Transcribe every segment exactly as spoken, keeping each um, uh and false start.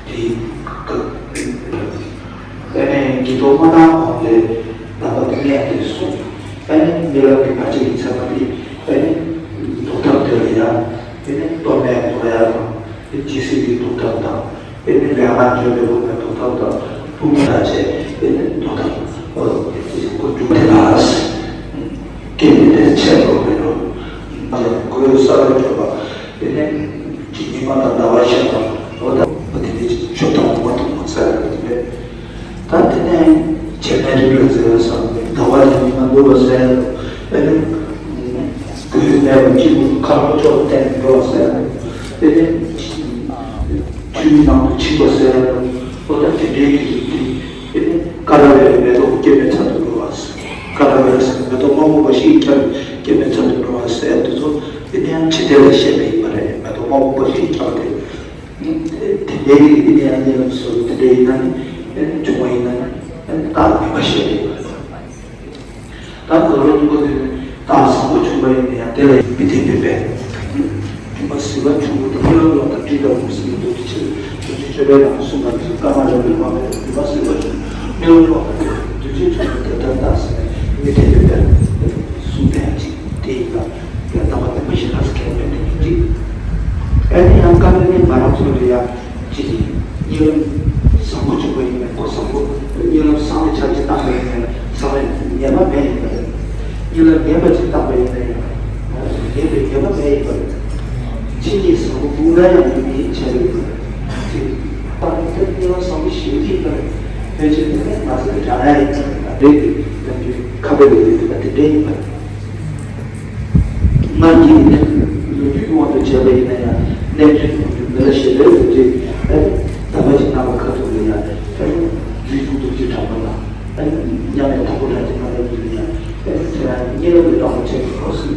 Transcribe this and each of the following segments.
དེའི་སྐབས་ཨ་ནི་དགེ་ཐོག་མ་དང་གོང་ལས་ནང་པ་དེ་ངས་དེ་གསུངས། ཨ་ནི་རྨི་ལམ་གྱི་བར་ཆད་ཀྱི་ཚད་མ་དེ་ཨ་ནི་ལྡོག་ཐབས་དེ་ལ་ཡང་ཨ་ནི་གཏོར་མའི་ལྡོག་ཡ་དང་ཇི་སྲིད་ཀྱི་ལྡོག་ཐབས་དང་། དེ་ནི་ལས་ངན་འབྱོར་པའི་དབུ་མའི་ལྡོག་ཐབས་དང་དཔུང་གཉེན་དང་བཅས་དེ་ནི་ལྡོག་ཐབས་ཨོ་དེ་ཚོ་མགོ་མཇུག་དེ་ལ་སྐྱེ་དེ་ནི་ཆད་ལོག་མེད་རུང་མགོའི་ས་ལ་འཇོག་པ་དེ་ནི་ཉི་མ་དང་ཟླ་བ་ཤར་བ་ཨོ་ད་ཨོ་དེ་ནི་ཆོས་དང་མ་མཐུན་པ་ཟེར་བ་དེ་རེད། ད་དེ་ནས་བྱེ་མའི་རིགས་ལ་བརྩེ་བ་བསམ་པས་ཟླ་བ་ལ་ཉི་མ་འདུ་བ་ཟེར་ཡ་དང་། དེ་ནས་གོས་མེད་པ་གཅིག་པུ་ཁ་ལོ་ཅོག་བསྟན་འགྲོ་བ་ཟེར་ཡ་དང་། དེ་ནས་ཆུའི་ནང་དུ་ཆིབས་པ་ཟེར་ཡ་དང་། ཨོ་ད་དེ་འདྲའི་གི་རིགས་དེ་དེ་ནས་ཀ་ར་བའི་མེ་ཏོག་སྐྱེ་མེད་ཚལ་དུ་འགྲོ་བ་ཟེར། ཀ་ར་བའི་མེ་ཏོག་མ་བུ་པ་ཞིག་ཁྱབ་སྐྱེ་མེད་ཚལ་དུ་འགྲོ་བ་ཟེར་ཡ་དེ་ཚོ་དེ་ནས་ཡང་ཇི་ལྟར་བཤད་པ་ཡིན་པ་རེད། མེ་ཏོག་མ་བུ་པ་ཞིག་ཁྱབ་དེ། དེ་འདྲའི་རིགས་ཀྱི་གནས་ཡང་གནས་ལམ་སོགས་དེ་འདྲ་ཡིན་ན་ནི་བྱུང་བ་ཡིན་ན་ནི་རྟགས་མེད་པ་ཞིག་རེད། ད་གོ་རོ་འདུག་པ་དེ་ནི་རྟགས་བཟང་པོ་བྱུང་བ་ཡིན་ན་ཡང་དེ་ལ་མི་བདེན་པའི་དཔེ། སྒྱུ་མ་ཟིལ་པ་བྱུང་བ་དང་རྨི་ལམ་ལོག་ལྟ་དྲི་ལྟ་བུ་ཟིན་པའི་དུག་ཅིག་ཕྱིར་དུས་ཀྱི་སྤྱོད་པའི་ནང་གསུངས་པ་ནི་སྐར་མ་རེ་རེ་མ་མེད་པར་སྒྱུ་མ་ཟིལ་པ་བྱུང་རྨི་ལམ་ལོག་ལྟ་དུས་ཀྱི་སྤྱོད་པ་དེ་ལྟར་རྟགས་ཟིན་ནས་མི་བདེན་པའི་དཔེ་གསུངས་པ་ཡང་ཅིག་དེ་ཡིན་ལ། ཡང་དམ་པ་བདེན་པ་བཞི་ལ་སྐད་མེད་དེ་ཉིད་ཅིག་ཨ་ནི་ཡང་བཀའ་འདི་ནི་ང་རང་ཚོ་ལ་ཡང་ཅི་ཡིན། གཉིད་ལམ་བཟང་པོ་བྱུང་བ་ཡིན་ན་གོ་བཟང་པོ། གཉིད་ལམ་བཟང་བའི་ཆ་ཅིག་བཏང་བ་ཡིན་ན་བཟང་བའི་ངན་པ་མེད་ཡིན་པ་རེད། གཉིད་ལམ་ངན་པ་ཅིག་བཏང་བ་ཡིན་ན་ཡང་ངན་པའི་ངན་པ་མེད་ཡིན་པ་རེད། ཕྱིན་ཆད་བཟང་པོ་སྤུངས་ན་ཡང་མི་མིན་བྱས་པ་ཡིན་པ་རེད། ཅིག་བཏང་བ་དེ་གཉིད་ལམ་བཟང་པོ་ཞེ་པོ་ཅིག་ཡིན་པ་རེད། ཕལ་ཆེར་དེ་ནས་མ་ཟད་དགྲ་ཡང་ཡིན་པ་རེད། དེ་དེ་ལམ་རྒྱུད་ཁ་བའི་ལས་དེ་དེ་འདྲ་ཡིན་པ་རེད། སྔར་གྱི་ནི་ལོ་རྒྱུས་ཀྱི་དབང་དུ་བྱས་པ་ཡིན་ན་ཡང་གནས་ཚུལ་དུ་མི་ལ་ཞེ་པོའི་ལོ་རྒྱུས་ཨ་ནི་དམ་པ་ཅིག་གནང་བ་ཁ་ཐུག་ལ་ཡང་ཨ་ནི་རིག་འཛིན་རྡོ་རྗེ་གྲགས་པ་དང་ཨ་ནི་མཉམ་མེད་དྭགས་པོ་ལྷ་གཅིག་གནང་བའི་ལོ་རྒྱུས་ལ་ཡང་ཨ་ནི་དེ་ཡང་གཉིས་ལ་མི་གཏོང་བ་བྱས་པའི་སྐོར་སུ་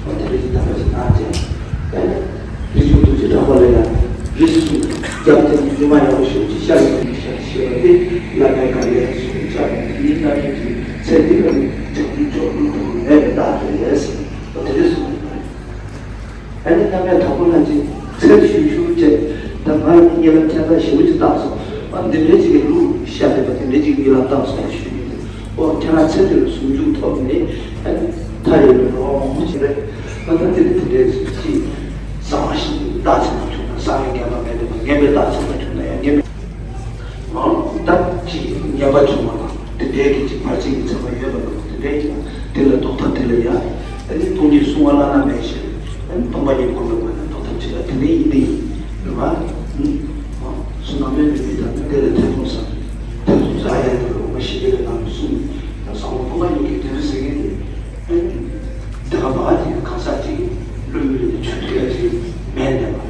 ཨ་དེ་རིགས་ཀྱི་དམ་པ་ཅིག་གནང་བྱས་ཨ་ནི། རིག་འཛིན་རྡོ་རྗེ་གྲགས་པ་ལ་ཡང་རིས་སུ་རྒྱབ་སྟེ་སྙིང་མ་ཡག་པོ་ཞེ་པོ་ཅིག་ཤར་ཡོང་ནས་ཤར་ཞེས་པ་སྟེ་བླ་མའི་བཀའ་ལས་སུ་བཅར་ནས་དེའི་རྣམ་སྨིན་གྱི་ཚེ་འདི་ལ་ནི་བྱང་ཆུབ་མཆོག་ཏུ་མཐོང་མེད་པའི་རྟགས་རེད་ཟེར་བ་དེ་འདྲ་གསུངས་པ་རེད། ཨ་ནི་བླ་མས་དྭགས་པོ་ལྷ་གཅིག་ཚེ་ཞུ་ཞུ་བྱས་ད་ང་གཉིད་ལམ་ཁྱད་མཚར་ཞེ་པོ་ཅིག་བཏང་སོང་། ཨ་འདི་འདྲའི་ཅིག་གི་ལུགས་ཤར་བསྡད་པ་དེ་འདྲའི་ཅིག་གཉིད་ལམ་བཏང་སོང་ཞུ་རྒྱུ་ཡིན། ཨོ་ཁྱེད་རང་ཚེ་འདི་ལ་ཟུང་འཇུག་ཐོབ་ནས་ཨ་ནི་མཐའ་ཡས་པའི་འགྲོ་བ་མང་པོ་ཅིག་རེད། ཨ་ད་དེ་དེ་འདྲའི་ཅིག་གསང་བ་ཞིག་རྟགས་མཚན་མ་བྱུང་ན་གསང་བའི་ངན་པ་མེད་དེ་མ་ངན་པའི་རྟགས་མཚན་མ་བྱུང་ན་ཡང་ངན་པའི་ཨང་ད་ཅིག་ངན་པ་བྱུང་བ་དང་དེ་འདྲའི་གི་ཅིག་བར་ཆད་ཀྱི་ཚད་མ་ཡོད་པ་དང་དེ་འདྲའི་ཅིག་དེ་ལ་ཟློག་ཐབས་དེ་ལ་ཡང་ཨ་ནི་སྟོང་ཉིད་གསུང་བ་བླ་ན་མེད་ཞེས་ཨ་ནི་སྟོང་པ་ཉིད་སྒོམ་པའི་སྒོ་ནས་ཟློག་ཐབས་བྱེད་ལ་དེ་ནས་ཡིན་དེ་ཡིན་རེད་བ། བསོད་ནམས་མེད་པའི་མི་དང་དེ་ལ་ཐེ་ཚོམ་ཟ་ཐེ་ཚོམ་ཟ་ཡ་དེ་ལ་འོ་མ་ཞེ་པོ་ལ་ནང་གསུངས་ཟང་པོ་སྟོང་པ་ཉིད་ཀྱི་དོན་ཟེར་མཁན་དེ་ཨ་ནི་དེ་ག་བ་དེ་གང་ཟག་ཅིག་བློ་ཡུལ་ལས་ཆུད་ཐུབ་ཡ་ཅིག་མེད་ནས་པ།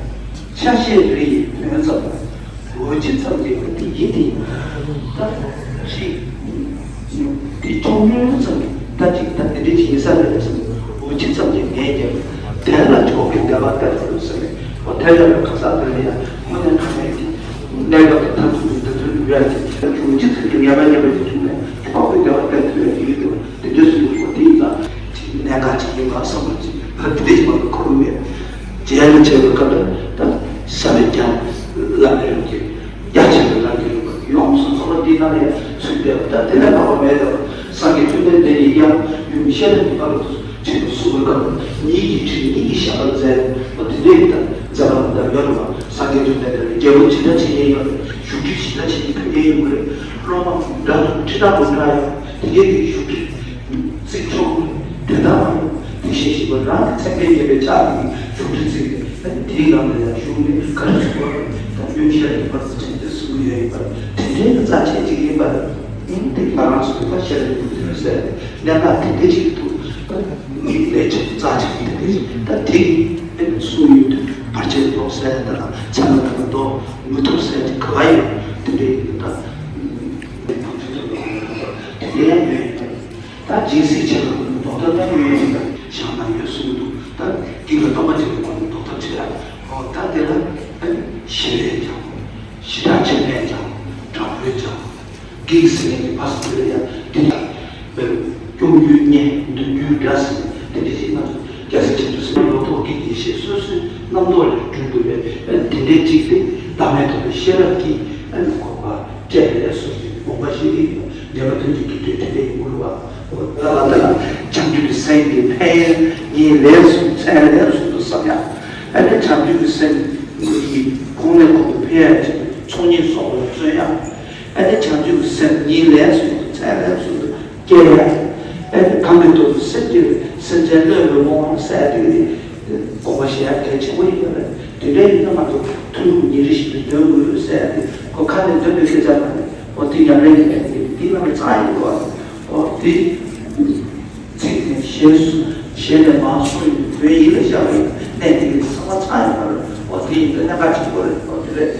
ཆ་ཤས་རེ་ཡི་དོན་ཙམ་ལ་འོ་ཇི་ཙམ་གྱི་དེ་ཡིད་དེ་ད་ཅིག་དེ་ཆུང་ཉུང་ཙམ་གྱི་ད་ཅིག་ད་དེ་འདྲའི་ཅིག་ཡིན་ས་རེད་ཟེར་འོ་ཇི་ཙམ་གྱི་ངས་ཀྱང་དེ་ལ་ཆོག་གི་འདོད་པ་ལྟར་དུ་ཟེར་ནས་འོ་དེ་ལ་གང་ཟག་དེ་ལ་ཡང་དངོས་གནས་དྲང་གནས་ཀྱི་གནས་སྐབས་ཀྱི་ཐབས་ཚུལ་གྱི་འདོད་དོན་འགྲུབ་ཡ་ཅིག་ད་ཆུང་ཅི་ཙམ་གྱི་ངེས་པ་ངེས་པ་ཅིག་བྱུང་ནས་ཆོག་གི་འདོད་པ་ལྟར་དུ་ཡ་ཅིག་ཡོད་དེ་བ། དེ་འདྲའི་སུ་ཡོད་པ་དེ་ཡིན་ཙང་གནད་འགག་ཅིག་ཡིན་པ་བསམ་པ་ཅིག་ད་དེ་འདྲའི་ཅིག་མ་གཏོགས་ཁོ་རང་མེད། རྗེས་ལ་བྱས་པའི་སྐབས་ལ་ད་ས་བའི་རྒྱ་ལ་ལ་ཡོད་ཀྱི་རྒྱ་ཆེ་བའི་ལམ་གྱི་རིམ་པ་ཡོངས་སུ་རྫོགས་པ་འདི་ནང་ལ་ཚུད་བསྡད་པ་ད་དེ་ལས་ལྷག་པ་མེད་དོ། སངས་རྒྱས་བཅོམ་ལྡན་འདས་ཀྱིས་ཡང་ཡུམ་ཤེས་རབ་ཀྱི་ཕ་རོལ་ཏུ་ཕྱིན་པ་གསུངས་པའི་སྐབས་ཉིད་ཀྱི་ཁྲིད་ཉིད་ཀྱི་ཞབས་པད་མཛད་པ་དེ་འདྲའི་ད་མཛད་པ་ལ་ད་ཡོད་རེད་བ། སངས་རྒྱས་བཅོམ་ལྡན་འདས་ལ་རྒྱལ་པོ་ཇི་འདྲ་བྱེད་མཁན་ཡོད་རེད། བཞུགས་ཁྲིད་ཇི་འདྲ་བྱེད་མཁན་ཕེབས་མཁན་ཡོད་རེད། སློབ་མ་འདྲ་དང་ཁྲི་ཕྲག་དང་འདྲ་ཡང་དེ་འདྲའི་གི་བཞུགས་ཁྲིད། བརྩི་ཆོག་དེ་ལྟར་དེ་བཞིན་གཤེགས་པ་རང་གི་མཚན་དཔེ་བརྙེས་པའི་ཕྱག་གིས་བཞུགས་ཁྲི་བརྩིགས་ནས་དེའི་ནང་ལ་ཡང་བཞུགས་ནས་ག་རེ་གསུངས་པ་ད་ཡུམ་ཤེས་རབ་ཀྱི་ཕ་རོལ་ཏུ་ཕྱིན་ཏེ་གསུང་གི་ཡོད་ཡིན་པ་དེ་འདྲའི་གི་རྩ་ཆེན་ཅིག་ཡིན་པ་ཡིན་ཏེ་ང་རང་ཚོ་གི་ཕ་ཤེས་རབ་ཀྱི་བུ་དེ་ཟེར་ནས་གནད་འགག་དེ་འདྲའི་ཅིག་འདུག་ད་ངའི་ལས་ཆེན་རྩ་ཆེན་དེ་འདྲའི་ད་དེ་གི་གསུང་ཡོད་དུས་བར་ཆད་ལྡོག་ཟེར་ད་ལ་ཚད་མ་ལ་ལྡོག་མི་ཐུབ་ཟེར་ཅིག་ག་བ་ཡོད་དེ་འདྲའི་ད་དེ་ཡང་ཡོད་ཡིན་པ། ད་སྦྱིན་སྲེག་བྱེད་པ་ལྡོག་ཐབས་གནང་ཡོད་ཅིག་ལ་བཞག་ན་ཡོད་གསུངས་འདུག་ད་གིང་ལ་སྟོང་པ་ཅིག་ལ་ལྡོག་ཐབས་བྱེད་ཡ། ཨོ་ད་དེ་ལ་ཞི་བས་ཀྱང་ཞི་དྲག་ཆེན་པོས་ཀྱང་དྲག་པོས་ཀྱང་གིང་སྲེག་གི་ཕ་སུ་དེ་ལ་ཡང་དེ་ལ་སྐྱོང་རྒྱུའི་གཉེན་འདུན་རྒྱུའི་དགྲ་ཟེར་ནས་དེ་འདྲ་ཞིག་ན་རྒྱལ་སྲས་ཆེན་པོ་ཟེར་ལོ་ཐོག་གི་ཡེ་ཤེས་སོ་སོའི་རྣམ་རྟོག་ལས་གྲུབ་དགོས་པས་དེ་འདྲའི་ཅིག་སྟེ། བླ་མེད་རྟོགས་པའི་ཤེས་རབ་ཀྱིས་ཨ་ནི་གོ་འཕང་སྤྲད་པའི་སོ་སོའི་དགོངས་པ་བཞེས་ཀྱི་ཡོད། འདས་པ་དོན་གྱི་རྒྱུ་དེ་དེ་འདྲ་ཡིན་དགོས་རེད་བ། འོ་ད་ལ་ད་ལ་བྱང་ཆུབ་ཀྱི་སེམས་ཀྱི་ཕན་ཡོན་ཉིད་ལས་གསུངས་མཚན་ལས་གསུངས་འདུག་བསམ་ཡ། ཨ་ནི་བྱང་ཆུབ་ཀྱི་སེམས་ཀྱི་གོང་ནས་གོང་དུ་འཕེལ་ཡ་ཆེད་དུ་ཚོགས་གཉིས་སོགས་ལ་བརྩོན་ཡ། ཨ་ནི་བྱང་ཆུབ་ཀྱི་སེམས་ཉིད་ལས་གསུངས་འདུག་མཚན་ལས་གསུངས་འདུག་སྐྱེ་ཡ། ཨེ་གང་གི་ཐོག་ཏུ་སེམས་བསྐྱེད་པའི་སེམས་ཅན་བསླུས་པའི་རྨོངས་པ་བསལ་ཏེ་དགོངས་པ་བཞེས་ཡ་གལ་ཆེན་པོ་ཡིན་པ་རེད། དེ་འདྲ་ཡིན་ན་ང་ཚོ་ཐུན་མོང་ཉིན་རེ་བཞིན་དུ་འདོན་དགོས་ཟེར་ཡ་དེ་ཁོ་ཁ་ནས་འདོན་པའི་སྐད་ཆ་མ་རེད། འོ་དེ་ཉམས་ལེན་ཡིན་པ་དེ་དེའི་ནང་ནས་ཚང་ཡིན་དགོས། འོ་དེ་ཚིག་ནས་ཞལ་གསུངས། ཞལ་ནས་མར་གསུངས་ཡོད་པའི་བོད་ཡིག་ལ་བཞག་པའི་གནད་དེ་ཚང་མ་ཚང་ཡིན་པ་རེད། འོ་དེ་ཡིན་ན་གནད་འགག་ཆེན་པོ་རེད། འོ་དེ་རེད།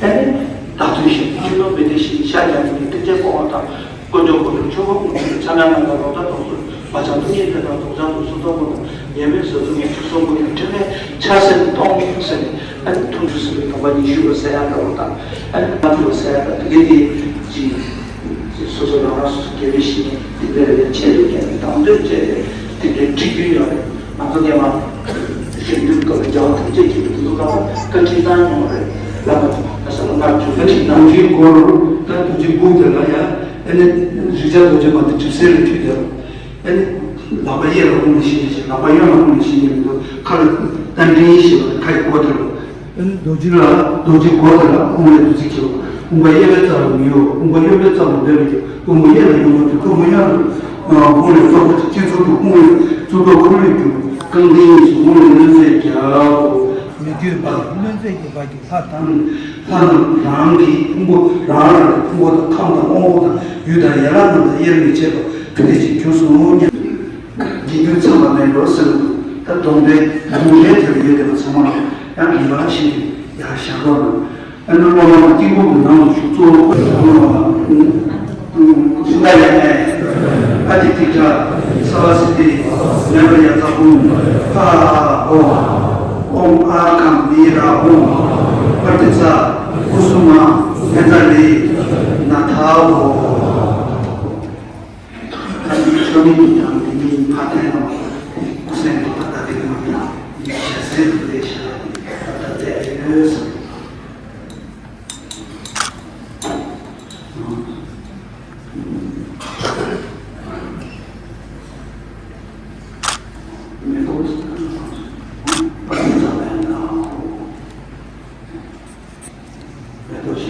ཨེ་ནི་བདག་ཐོས་ཤིང་ཆོས་ལུགས་མི་སྡེ་བཞིའི་ཤ་རྒྱགས་ཀྱི་ཐེག་ཆེན་སྤོང་བ་དང་། དཀོན་མཆོག་དཀོན་མཆོག་ཆོས་འཁོར་དབུ་མ་ཚང་མའི་ངང་ལ་ལོག་ལྟ་སྟོང་གསུམ། བག་ཆགས་སྡུག་བསྔལ་བདེ་དང་སྡུག་བསྔལ་སྡུག་གསུམ་སྟོང་པོ་དང་། ཡེངས་མེད་བཟོད་གསུམ་ཡིད་སྤྲུལ་གསུམ་པོ་ཡང་། འཕྲལ་མེད་ཆགས་སེམས་སྟོང་ཟེར་ནས། ཨ་ནི་ཐུགས་རྗེ་གསུམ་པའི་དམ་པ་ཉི་ཤུ་པ་ཟེར་ཡག་འདྲ་བོ་དང་། ཨ་ནི་མ་ཐུབ་པ་ཟེར་ཡག་འདྲ་དེ་གའི་དེ་ཅི། སོ་སོ་རང་རང་སོ་སོ་དགེ་བའི་བཤེས་གཉེན་དེ་འདྲ་ལས་ཆེད་དུ་བསྐྱལ་ནས་དང་དོད་བྱས་ཏེ་དེ་འདྲའི་འབྲི་རྒྱུ་ཡོད་རེད། ང་ཚོ་སྔས་མ་ཞལ་འདོན་སྐབས་ལ་རྒྱལ་བ་ཐམས་ཅད་མཁྱེན་པའི་དེ་ཚོ་སྐབས་ལ་བཀའ་ཁྲིད་བཏང་མྱོང་བ་རེད། བླ་མ་ལྷ་ས་ལ་མར་བྱོན། ཨ་ནི་རྡོ་རྗེའི་སྐོར་ད་རྡོ་རྗེ་སྒོམ་དེ་ལ་ཡང་ཨ་ནི་རིགས་བརྒྱ་རྡོ་རྗེ་མ་དེ་གྲིབ་སེལ་ལ་ཐུག་དེ། ཨ་ནི་ལག་པ་གཡས་ལ་ཧཱུྃ་ལས་བཞེངས་ནས་བཞེངས། ལག་པ་གཡོན་ལ་ཧཱུྃ་ལས་བཞེངས་ནས་མི་འདུག་ཁ་ལ་རྟ་མགྲིན་ཞེས་པ་ཁ་ཡི་སྐོར་དེ་རུ། ཨ་ནི་རྡོ་རྗེ་ལ་རྡོ་རྗེ་སྒོ་དེ་ལ་ཧཱུྃ་ལས་བདུད་རྩི་སྐྱེའོ། ཧཱུྃ་ཕར་གཡས་པའི་རྩ་ལ་མི་གཡོ། ཧཱུྃ་ཕར་གཡོན་པའི་རྩ་ལ་འབེབས་པའི་ཀྱི་ཧཱུྃ་ཕར་གཡས་ལ་གཡོན་པ་དེ་ཧཱུྃ་ཕར་གཡོན་ལ་ཧཱུྃ་ལས་གཙོ་བོ་དེ་སྤྱི་གཙུག་ཏུ་ཧཱུྃ་ལས་གཙུག་ཏོར་འཁོར་ལོས་སྒྱུར་བའི་རྐང་སྟེང་གཉིས་སུ་ཧཱུྃ་ལས་གནོད་མཛེས་རྒྱལ་པོ། མི་བསྐྱོད་པ་གནོད་མཛེས་རྒྱལ་པོ་གི་ལྷ་དང་། ལྷ་རྣམས་རང་གི་ཕུང་པོ་རང་རང་གི་ཕུང་པོ་དང་ཁམས་དང་དབང་པོ་དང་ཡུལ་དང་ཡན་ལག་རྣམས་དང་དབྱེར་མི་ཕྱེད་པ་དེ་འདྲ་ཞིག་གྱུར་སོང་སྙམ། དགེ་འདུན་ཚང་མ་མེད་འགྲོ་ཟེར་བ། ད་སྡོམ་པའི་སྡོམ་པའི་དེར་ཡོད་བསྡད་པ་ཚང་མ་ལ་ཡང་ངེས་པར་ཞིག་ཡར་བཞག་རོགས་གནང་། ཨ་ནི་སློབ་མ་དང་དཀྱིལ་འཁོར་གྱི་ནང་དུ་ཞུགས་གཙོ་བོ་ཁོ་ཡང་ཁོ་ལ་ཨུ་ཨུ་ཨུ་ཨ་ཏི་ཏི་ཏྲ་ས་བ་སི་ཏི་མེ་བ་ཡ་ཙ་ཧུམ་ཕ་ཨོ་ཨོམ་ཨ་ཁམ་མི་ར་ཧུམ་པར་ཏི་ཙ་ཀུ་སུ་མ་ཧེ་ཛ་ལི་ན་ཐ་ཨོ། ད་འདི་ཚོ་ནི་ཡང་འདི་ནི་ཕ་དེ་ནོ། སེམས་ཀྱི་ད་ལྟ་དེ་ནོ་ཡང་ཞེ་སེམས་ཀྱི་ལས་བྱ་ད་ལྟ་དེ་ཡོད་ཟེར། མེ་ཏོག་ཟ་བ་ཡིན་ན། མེ་ཏོག་ཤ་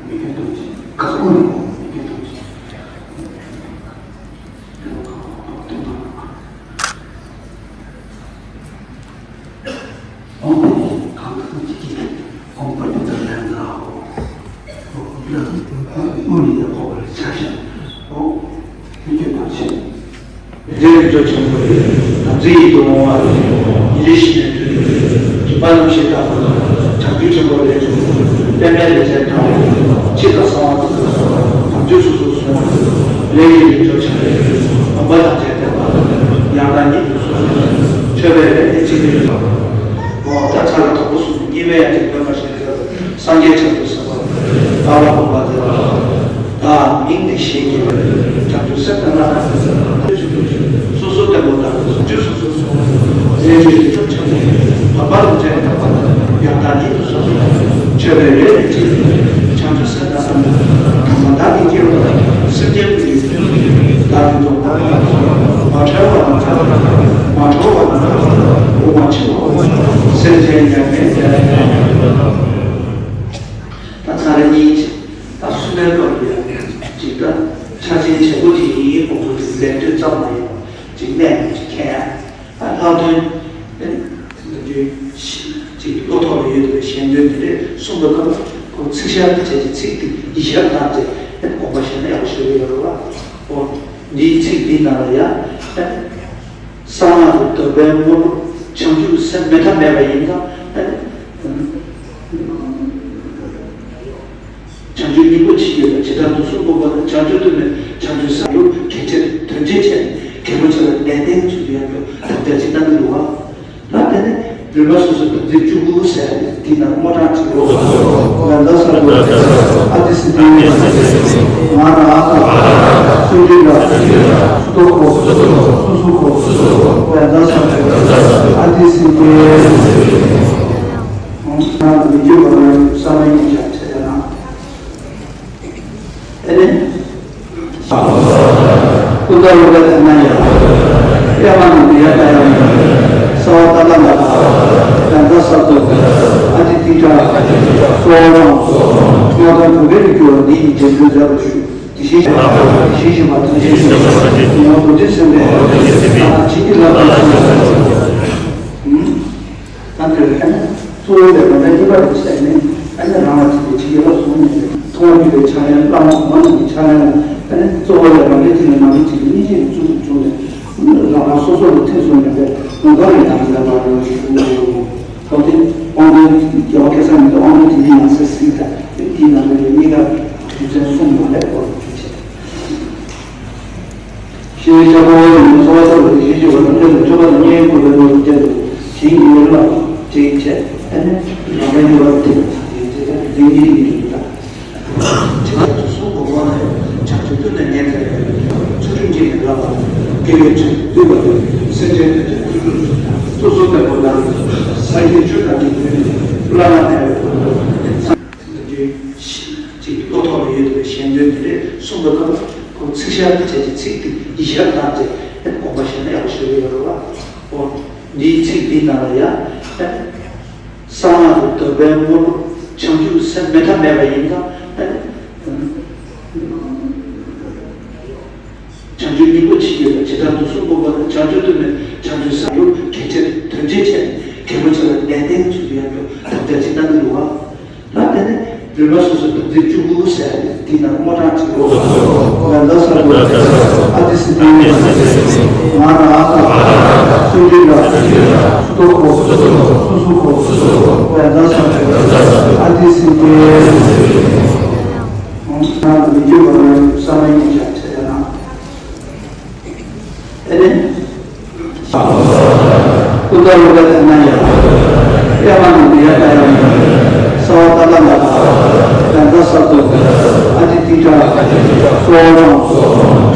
མི་སྐྱོན་ཐུགས་རྗེ། ཁ་སྐོང་མི་སྐྱོན་ཐུགས་རྗེ། ཨོཾ་གང་དུ་ཐུགས་རྗེ་ཀྱིས། ཨོཾ་པར་ཏི་ཙ་ལན་ཛ་ཧོ། ཨོཾ་ལ་ཨོཾ་ལ་ཡ་ཧོ་ལ་ཆ་ཤ། ཨོཾ་མི་སྐྱོན་ཐུགས་རྗེ། རྗེ་རིགས་གྲོལ་ཆེན་པོ་ཡི། དམ་ཚིག་ཡིད་དུ་འོང་བ། ཉིན་རེ་བཞིན་དུ་སྒྲིབ་པ་རྣམ་ཤེས་དག་པ། བྱང་ཆུབ་ཆེན་པོ་ལས་བྱུང་། པདྨའི་ལེགས་སྤྱད་དང་། ཕྱི་དང་གསང་བ་དང་། དམ་ཆོས་སོ་སོར་བཟུང་བ། ལས་ཀྱི་རིགས་གྲོལ་ཆེན་པོ་ཡི། སྡོམ་པ་ཐམས་ཅད་ལྡན་པ། ཡང་དག་ཉིད་དུ་གསུངས་ཤིང་། མཆོད་པའི་ལས་ནི་ཅི་ནས་འགྲུབ། འོ་ད་ཚར་ལ་དང་པོ་གསུངས་ནས་གཉིས་པའི་ཡང་ཅིག་འདོན་པ་ཞིག་ཡོད། སངས་རྒྱས་བྱང་ཆུབ་སེམས་དཔའ་བདག་ལ་གོམས་པ་མཛད་པ། བདག་མིང་ནི་ཞེས་བགྱི་བའི། བྱང་ཆུབ་སེམས་དང་སྣང་བ་སོ་སོ་བརྟན་པོ་དང་སོ་སོ་སོ་སོ་ལས་ཀྱི་རིགས་ཆོམ་ཆེན་པོ། བར་པ་རུ་ཅན་དག་པ་དང་ཡང་དག་ཉིད་དུ་གསུངས་ཤིང་། མཆོད་པའི་ལས་ནི་ཅི་ནས་བྱང་ཆུབ་སེམས་དང་། བདག་ནི་སྐྱེ་བོ་དང་སེམས་ཅན་ཀུན་གྱི། བདག་གི་སྡོམ་པ་མ་ཁྲེལ་བ་དང་། མ་ཁྲེལ་བ་དང་། འོ་མ་འཆི་བ་སེམས་ཅན་མྱ་ངན་འདས། ད་ཚར་གཉིས་ཅིག་ད་གསུམ་པའི་སྐབས་ལ་ཡང་ཅིག་ད་ཆ་ཆེན་ཆེན་པོ་ཅིག་ཡིན། ཁོང་ཚོ་ཅིག་ལས་དོན་ཙམ་མ་ཡིན་པ་ཅིག་གནད་ཅིག་མཁྱེན་ཡ། ད་ལྷག་དོན་ཅིག་བློ་ཐོག་ལ་ཡོད་པའི་ཞལ་འདོན་དེ་རེད། གསུངས་པའི་སྐབས་ལ་ཁོ་ཚིག་ཤར་དུ་བྱས་ཏེ་ཚིག་དེ་ཡིད་ཤར་བཏང་སྟེ་དགོངས་པ་བཞེས་ན་ཡག་པོ་ཞེ་པོ་ཡོད་རེད་བ། འོ་འདིའི་ཚིག་འདི་ནང་ལ་ཡང་། གསང་སྔགས་ཀྱི་སྡོམ་པའི་དངོས་པོ་བྱང་ཆུབ་སེམས་མེད་ཐབས་མེད་པ་ཡིན་ཙང་། བྱང་ཆུབ་སྙིང་པོ་ཅི་ཡོད་པ་ཇི་ལྟར་དུ་གསུངས་པ་ལྟར་བྱང་ཆུབ་ཏུ་མེད། བྱང་ཆུབ་སེམས་ཡོད་གལ་ཆེར་དོན་ཆེན་ཆེ་ནས་གལ་པོ་ཆེ་ལ་ནན་ཏན་ཚུལ་དུ་ཡང་དུ་དམ་བཅའ་ཅིག་གནང་གི་འདུག་བ། ད་དེ་ནས་རིམ་པ་སོ་སོའི་དམ་ཚིག་བཅུ་དགུ་ཟེར་ཡ་དེ་དེ་ནང་སྔོ་ཊང་ཅིག་ཡོད། ཝནྡྷ་སརྦ་ཨ་ཏི་སིདྡྷི་མ་ར་ཨ་ཏ་སུ་ཏི་ལ་སུ་ཏོ་ཁོ་སུ་སུ་ཁོ་ཝནྡྷ་སརྦ་ཨ་ཏི་སིདྡྷི། ཨོཾ་ཨ་ཏི་མི་བསྐྱོད་པ་རང་ཡུལ་ས་ ས་མ་ཡིན་ཅག་ཆེ་ན། ཨེ་ནི། ཀུན་དགའ་བོ་དགའ་ཚེ་ན་ཡང་། པདྨ་འདི་ཡ་ད་ཡང་། སྲ་བ་ཏ་ལ་ལ། ཡང་ད་ས་རྡོ། ཨ་ཏི་ཏི་ཏྲ། སོ་མ། སྔགས་དང་བུ་གའི་རིགས་ཀྱི་བ་འདི་ཡི་རྗེས་འབྲུ་མཛད་པར་ཞུ། དེ་བཞིན་གཤེགས་པ་དེ་བཞིན་གཤེགས་པ་ཐམས་ཅད་ཀྱི་ངོ་བོ་རྡོ་རྗེ་སེམས་དཔའི་ཐུགས་ཀྱི་ལྷ་དང་། ད་འདིར་ཨ་ནི་གཙོ་བོ་ལས་པ་འདྲ་གཉིས་པ་རེད་ཟེར་ནས་ཨ་ནི་རང་ལ་ཐིམ་པའི་ཆིག་ཡོད་ལ་གསུངས་ནས་མཐོང་བ་བརྒྱུད་པའི་ཕྱག་ལེན། བླ་མ་གོང་མ་རྣམས་ཀྱི་ཕྱག་ལེན་ལ་ཨ་ནི་གཙོ་བོ་ལས་པ་འདྲ་གཅིག་ལས་མ་འདྲ་གཅིག་གཉིས་ཀྱིས་བཙུགས་སུ་བཅུག་ནས་རང་རང་སོ་སོ་ལ་ཐིམ་སོང་ནས་དགོངས་པ་རེ་དང་ལྡན་པར་ཞུ། ཐོག་དེ་དབང་དོན་རྒྱལ་བ་སྐལ་བཟང་མི་ལ་དབང་དོན་དེ་ཉིད་ཡང་སྲིད་སྲིད་དང་དེའི་ནང་དུ་གཉིས་ཀ་རྒྱུ་མཚན་གསུངས་པ་ལས་འོ་དེ་བྱས། ཤེས་བྱ་ཕོ་བོ་ཡིན་ན་འཚོ་བ་ཐོབ་པའི་གཞི་བྱེད་པ་ཐམས་ཅད་ལ་སྤྱོད་པ་དང་བསྙེན་བཀུར་བའི་ནོར་བུ་ཅན་དུ་ཞིང་གི་ཡུལ་ལ་བྲིས་བྱས་ཨ་ནི་རང་གི་ཡུལ་ལ་བྲིས་པ་དེ་ལྡན་གྱི་ཡིན་དུ་དང་། བྱེད་པ་དུ་གསུང་གོ་བ་ནས་བྱང་ཆུབ་ཏུ་ནས་ཉན་ཚེ་ཚུལ་ཁྲིམས་ཀྱི་མི་ལ་བ་དགེ་བའི་ཆོས་བསྡུས་པ་དང་སེམས་ཅན་ཐམས་ཅད་ཀུན་གྲོལ་སོ་སོ་དང་པོ་དང་ས་ཡི་ཆོས་དང་གི་བསླབ་པ་ནས། ཅིག་བློ་ཐོག་ལ་ཡོད་པའི་ཞེན་འདོད་དེ་རེད་གསུངས་པ་ལྟར་ཁོ་ཚིག་ཤར་དུ་བྱས་ཏེ་ཚིག་དེ་ཡིད་ཤར་བཏང་སྟེ་དགོངས་པ་བཞེས་ན་ཡག་ཤོས་ཡོད་རེད་བ། འོ་འདིའི་ཚིག་འདིའི་ནང་ལ་ཡང་གསང་སྔགས་ཀྱི་འདོད་པའི་དངོས་གྲུབ་བྱང་ཆུབ་སེམས་མེད་ཐབས་མེད་པ་ཡིན་ཙང་། བྱང་ཆུབ་སྙིང་པོ་ཆེ་ཡོད་པ་ཇི་ལྟར་དུ་གསུངས་པ་ལྟར་བྱང་ཆུབ་ཏུ་ནི་བྱང་ཆུབ་སེམས་ཡོད་གལ་ཆེར་དོན་ཆེ་ཆེ་གལ་པོ་ཆེ་ལ་ནན་ཏན་ཚུལ་དུ་ཡང་དུ་དམ་བཅའ་ཅིག་གནང་གི་འདུག་བ། ད་དེ་ནི་རིམ་པ་སོ་སོའི་བདག་འཛིན་བཅུ་དགུ་ཟེར་ཡ་དེ་ནང་དངོས་གྲངས་ཅིག་རོ། ཝན་ད་ས་རུ། ཨ་ཏི་སི་ཏི། ང་ར་ཨ་ཀ། སུ་ཏི་ར། སུ་ཏོ་ཁོ། སུ་སུ་ཁོ། ཝན་ད་ས་རུ། ཨ་ཏི་སི་ཏི། ང་མི་རྒྱུད་པ་རང་ས་མ་ཡིན་ཅག་ཆེ་ན། ཨེ་ནི། ཀུན་དགའ་བོ་དགའ་ཚེ་ན་ཡང་། པདྨ་འདི་ཡ་ད་ཡང་། སྲ་བ་ཏ་ལ་ལ། ཡང་ད་ས་རྡོ། ཨ་ཏི་ཏི་ཏྲ། སོ་མ།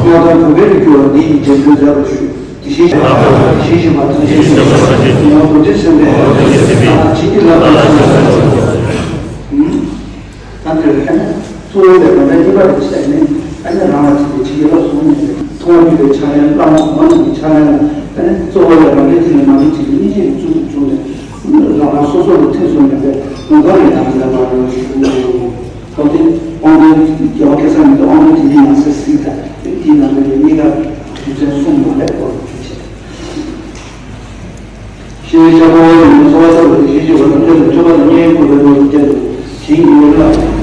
སྔགས་དང་བུ་གའི་རིགས་ཀྱི་བ་འདི་ཡི་རྗེས་འབྲུ་མཛད་པར་ཞུ། དེ་བཞིན་གཤེགས་པ་དེ་བཞིན་གཤེགས་པ་ཐམས་ཅད་ཀྱི་ངོ་བོ་རྡོ་རྗེ་སེམས་དཔའི་ཐུགས་ཀྱི་ལྷ་དང་། ད་འདིར་ཨ་ནི་གཙོ་བོ་ལས་པ་འདྲ་གཉིས་པ་རེད་ཟེར་ནས་ཨ་ནི་རང་ལ་ཐིམ་པའི་ཆིག་ཡོད་ལ་གསུངས་ནས་མཐོང་བ་བརྒྱུད་པའི་ཕྱག་ལེན། བླ་མ་གོང་མ་རྣམས་ཀྱི་ཕྱག་ལེན་ལ་ཨ་ནི་གཙོ་བོ་ལས་པ་འདྲ་གཅིག་ལས་མ་འདྲ་གཅིག་གཉིས་ཀྱིས་བཙུགས་སུ་བཅུག་ནས་རང་རང་སོ་སོ་ལ་ཐིམ་སོང་ནས་དགོངས་པ་རེ་དང་ལྡན་པར་ཞུ། ཐོག་དེ་དབང་དོན་རྒྱལ་བ་སྐལ་བཟང་མི་ལ་དབང་དོན་དེ་ཉིད་ཡང་སྲིད་སྲིད་དང་དེའི་ནང་དུ་གཉིས་ཀ་རྒྱུ་མཚན་གསུངས་པ་ལས་འོ་དེ་བྱས། ཤེས་བྱ་ཕོ་བོ་ཡིན་ན་འཚོ་བ་ཐོབ་པའི་གཞི་བྱེད་པ་ཐམས་ཅད་ལ་སྤྱོད་པ་དང་བསྙེན་བཀུར་བའི་ནོར་བུ་ཅན་དུ་ཞིང་གི་ཡུལ་ལ་